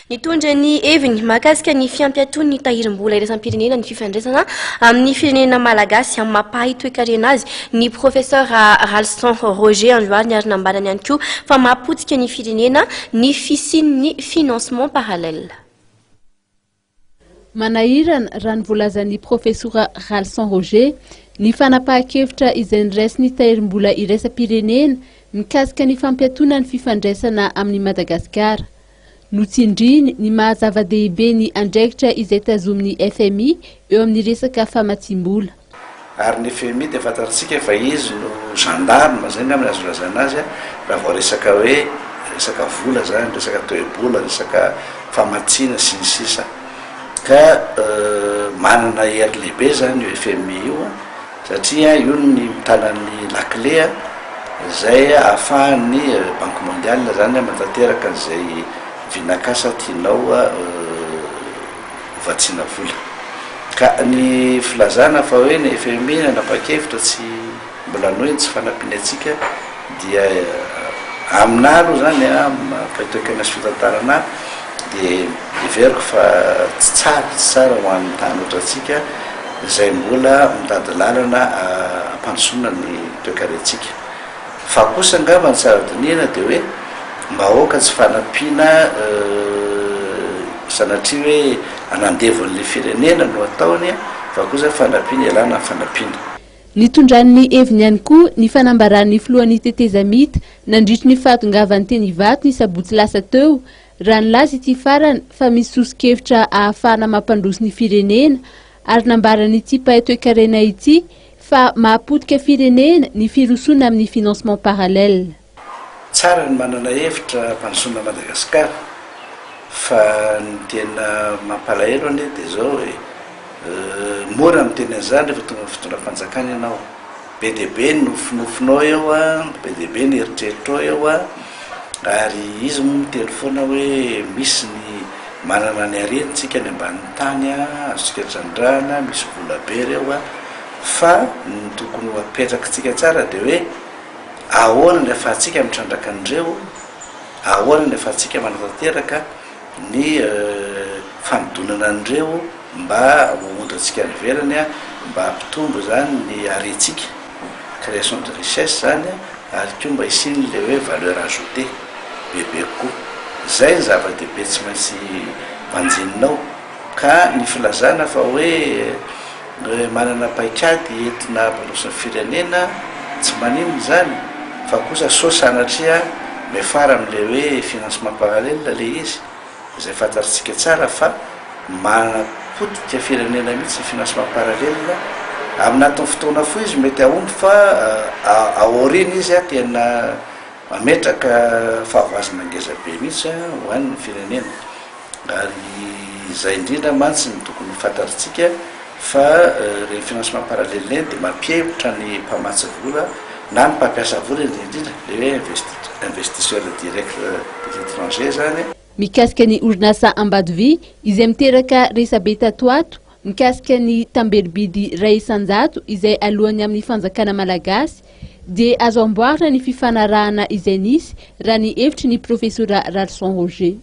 Nitondra ny heviny mahakasika ny fiampiatoan'ny tahirim-bola iraisam-pirenena ny fifandraisana amin'ny firenena malagasy amin'ny maha mpahay toekarena azy ny Professeur Ralison Roger androany ary nambarany ihany koa fa mahapotika ny firenena ny fisian'ny financement parallèle. Manahirana, raha ny voalazan'ny Profesora Ralison Roger, ny fanapahan-kevitra izay noraisin'ny Tahirim-bola iraisam-pirenena mikasika ny fampiatoana ny fifandraisana amin'i Madagasikara. Notsindriany ny maha zava-dehibe ny andraikitra izay tazomin'ny FMI eo amin'ny resaka famatsiam-bola. Ary ny fmi dia fantatsika fa izy no gendarme, zay angamba ny azo ilazana azy raha vao resaka hoe resaka vola zany, resaka toe-bola, resaka famatsiana sy ny sisa. Ka manana hery lehibe zany io fmi io satria io ny mitana ny lakile izay ahafahan'ny banque mondiale zany manatanteraka an'izay vinak'asa tianao ho vatsiana vola. Ka ny filazana fa hoe ny fmi nanapa-kevitra tsy mbola hanohy ny tsy fanampiany antsika dia aminà aloha izany an, maha toekarena sy fitantarana ahy dia heveriko fa tsy tsara, tsy tsara ho an'ny tany ohatrantsika izay mbola mitady lalana hampandrosoana ny toekarentsika. Fa kosa angamba ny tsara dinihina dia hoe mba aoka tsy fanampiana sanatria hoe hanandevo an'ilay firenena no ataony fa kosa fanampiana ialana amin'ny fanampiana. Nitondrany ny heviny ihany koa ny fanambaran'ny filohan'ny tetezamita nandritry ny fahatongavany teny Ivato ny sabotsy lasa teo raha nilaza ity farany fa misy soso-kevitra ahafahana mampandroso ny firenena ary nambaran'ity mpahay toekarena ity fa mahapotika firenena ny firosoana amin'ny financement parallèle. Tsara ny manana hevitra hampandrosoana Madagascar fa ny tena mampalahelo anie dia izao e, mora miteny an'izany rehefa tonga amin'ny fitondram-panjakana ianao, be dia be ny nofinofinao eo an, be dia be ny eritreritrao eo an, ary izy moa miteny foana hoe misy ny manana ny harena tsika any ambanin'ny tany an, azontsika trandrahana, misy vola be ireo an. Fa ny tokony ho apetrakitsika tsara dia hoe ahoana ny afahantsika mitrandraka an'ireo, ahoana ny afahantsika manatanteraka ny fanodonana an'ireo mba ho ondrantsika any ivelany, mba hampitombo izany ny harentsika, création de richesse izany, ary koa mba hisian'ilay hoe valeur ajoutée bebe kokoa. Izay ny zava-dehibe tsy maintsy banjininao. Ka ny filazana fa hoe manana paikady entina hampandroso ny firenena, tsy maninona izany, fa kosa sao sanatria miafara amin'ilay hoe financement parallèle ilay izy, izay fantatritsika tsara fa manapotika firenena mihitsy ny financement parallèle, aminatin'ny fotoana fohy izy mety hahomby fa aoriana izy tena mametraka fahavoazana ngeza be mihitsy ho an'ny firenena. Ary izay indrindra mantsy no tokony ho fantatritsika fa ireny financement parallèle ireny dia mampihemotra ny mpamatsy vola na ny mpampiasa vola indrindra indrindra, ilay hoe investisseur direct des étrangers izany. Mikasika ny orinasa Ambatovi izay miteraka resabe tato ato mikasika ny tamberibidy 1% izay alohan'ny amin'ny fanjakana malagasy dia azo amboarina ny fifanarahana izay nisy raha ny hevitry ny Profesora Ralison Roger.